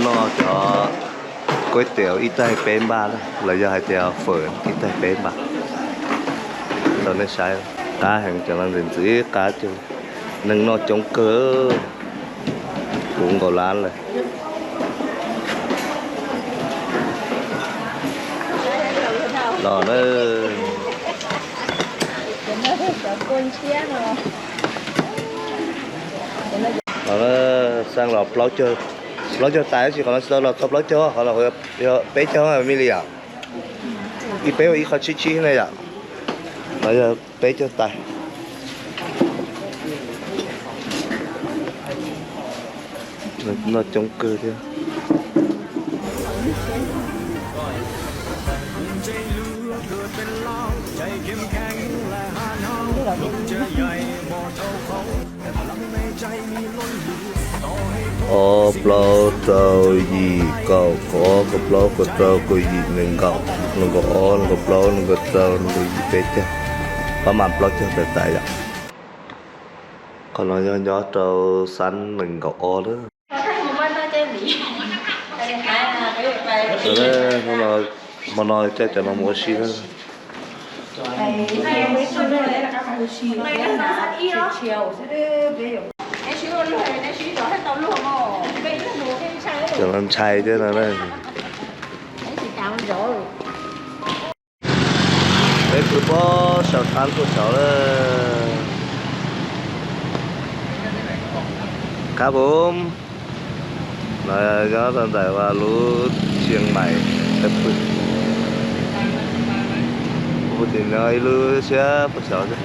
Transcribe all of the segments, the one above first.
Noj cov kuaib tias ib taig peb npaj na, los yog hais tias fawm ib taig peb npaj rau nej saib. Qab heev, cov no ntxim ntxim qab cuag, neeg noj coob kawg, puv nkaus lab lawm. Los na, los na, xaj los plaub caug, plaub caug tais, tab sis qhov no tsis tau los txog plaub caug, qhov no yog peb caug me li yom. Ib peb ua ib qho tsib tsib ne yom. No yog peb caug tais. Noj coob kawg thiab. Ob plaub rau yim kaum, kaum ob kaum plaub kaum rau kaum yim nees nkaum, nees nkaum ob nees nkaum plaub nees nkaum rau nees nkaum yim peb caug, pab mam plaub caug tais tais yom. Qhov no yog nyob rau xab nees nkaum ob lawm. Hmo no caij cov no mus ua si na. Cov no ntshai thiab no na. Peb pw pob saum thab tuaj saud lawm. Qab pum no nyob rau ntawm lub Chiang Mai peb pw. Pw tim no ib lub siab pem saud xwb.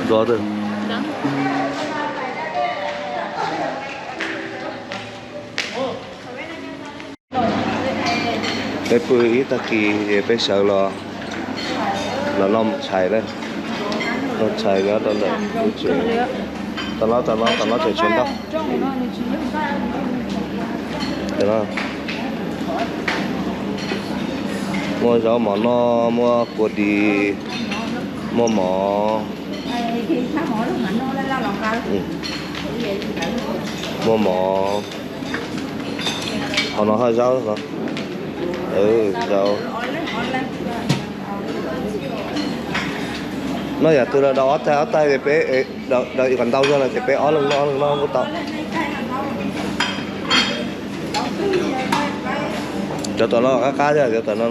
Ntxuav twg? Peb pw ib tag kis ces peb sawv los, los noj tshais na. Noj tshais nyob rau ntawm lub tsev. Tam no, tam no, tam no tseem tshuav ntau. Muaj zaub mov noj, muaj kua dis, muaj mov, muaj mov. Qhov no ho zaub no. Zaub. Noj yam twg los daus ob taig ob taig, daus kom ntau zog lawm ces peb ob leeg noj ob leeg noj kuj tau. Cov tom no qab qab thiab cov tom no.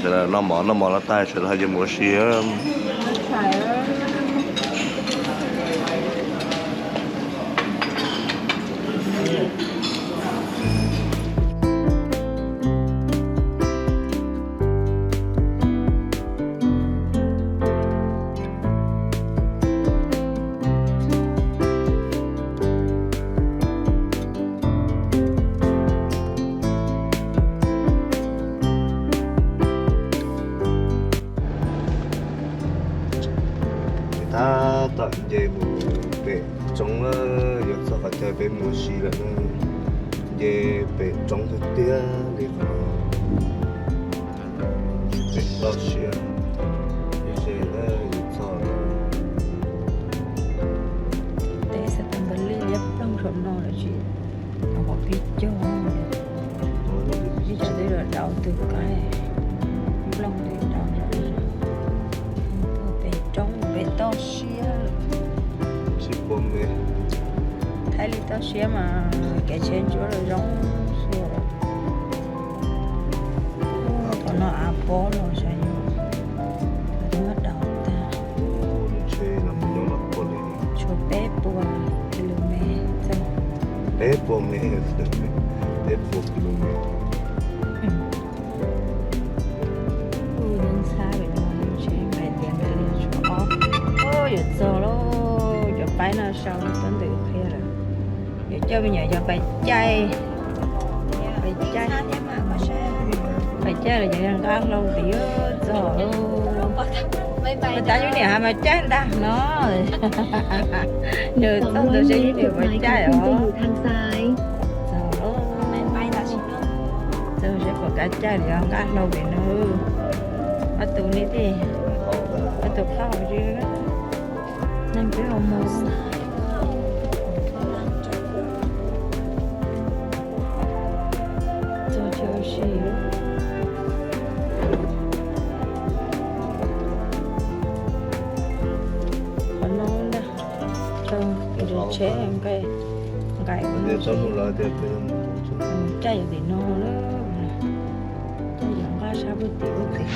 Sawv daws noj mov, noj mov los tag sawv daws ho yuav mus ua si. Tab tom nce mus pem roob lawm, yuav txog qhov chaw peb mus ua si lawm na. Nce pem roob tiag tiag li qhov no. Pem toj siab, pem toj siab yuav txog lawm. Teb xav tau npawg Lij liab ploog saum no lawm tsis tau pom pib cog. Ib co twb los daus twg qaib, nplooj twb daus saum no. Pem roob pem toj siab lawm. Thaij li toj siab mas kev tsheb ntsuab los zoo xwb. Qhov no av pob los sav, twb muab daus tag. Coj me nyuam yog pais caij, pais caij, pais caij los yog nqa hlau tiag txog. Pais tab lub niam has mas caij ntag no. Nws txog ntawd seb lub niam pais caij os. Txog seb pom kav caij los yog nqa hlau tiag no. Ob tug ne tej, ob tug qhab hauv zeb. Neeg peb ua mus txog chaw ua si. Qhov no na, tau tsheb nqaim, nqaim caij yog tim no na. Caij yuav nqa sab pug tim ub tim.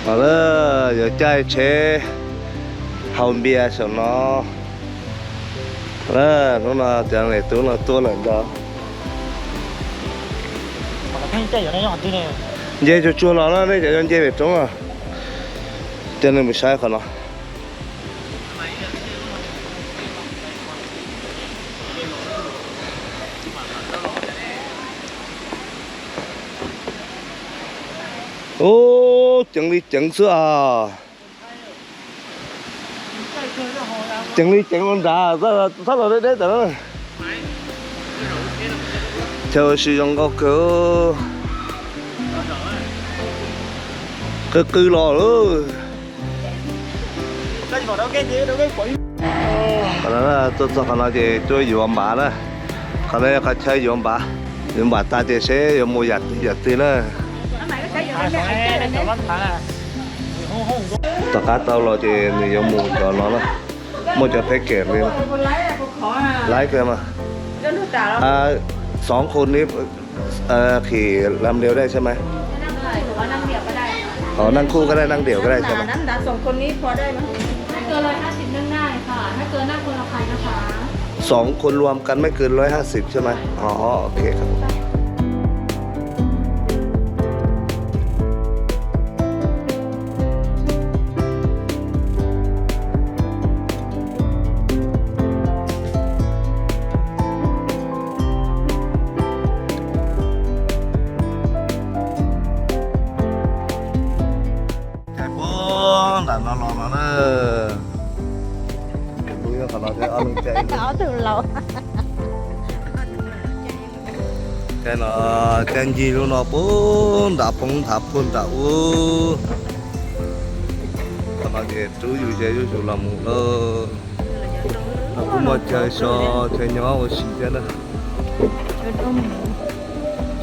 Los na, yuav caij tsheb hau npias saum no. Na, hnub no cov niam tub no tuaj lawm ntag. Nce tsuag tsuag los na, nej cov nce pem roob no. Coj nej mus saib qhov no. Ub, ceev li ceev xwb os. Ceev li ceev ua nrad, txhob los deb deb ntawm no. Chaw ua si zoo nkauj kawg. Qw qw los lawm. Qhov no tuaj txog qhov no ces tuaj yuav npav na. Qhov no yog qhov chaw yuav npav. Yuav npav tas ces seb yuav mus yam twg yam twg na. Tom qab tau los ces nws yuav mus cov no na. Muaj cov pheb kem li, laib kawg mas. Sov khu nib khim lam liu dai sai mas. Nanj khu ko dai, nanj diam ko dai sai mas. Sov khu luam kan maiv kws loib hab xim sai mas. Ok. Caij puag nram no los no na. Caij no, caij ncig lub no puag nram poob nthav puag nram ub. Qhov no ces rub yus ces yuav tsum los mus lawm. Kuj muaj chaw so, chaw nyob ua si thiab na.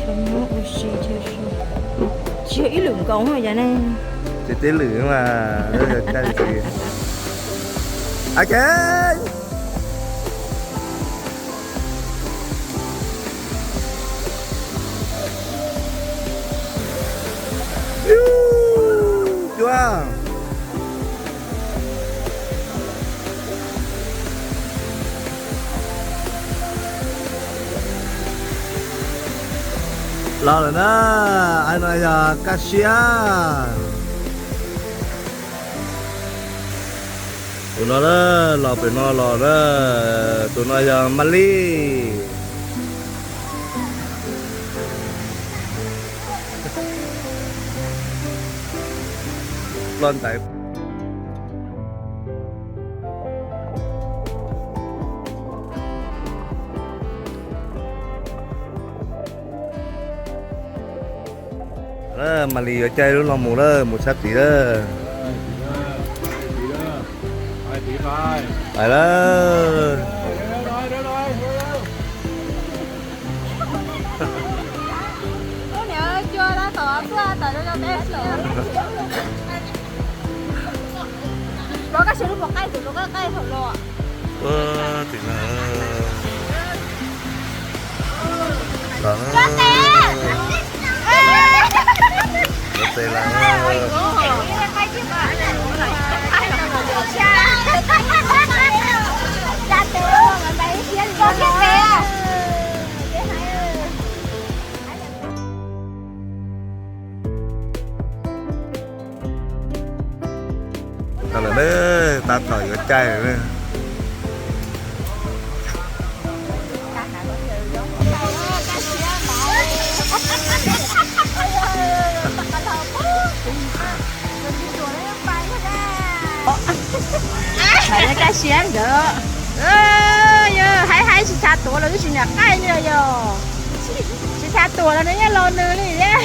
Chaw nyob ua si, chaw so. Tsis yog ib lwm nkaus no yog ne. Ces tib lwm mas, caij li. Cuab. Los lawm na, no yog Kaj Siab. Tus no los pem no los na, tus no yog Maj Lis. Ploj ntais. Maj Lis yuav caij lub no mus lawm, mus sab tid lawm. Pais lawm. Tau lawm na, tab tom yuav caij lawm na. Kaj siab nkawd, yog haib haib tsis txhob tuav los twb tsis niam qaij li yog, tsis txhob tuav los nws yeej laus nws li thiab.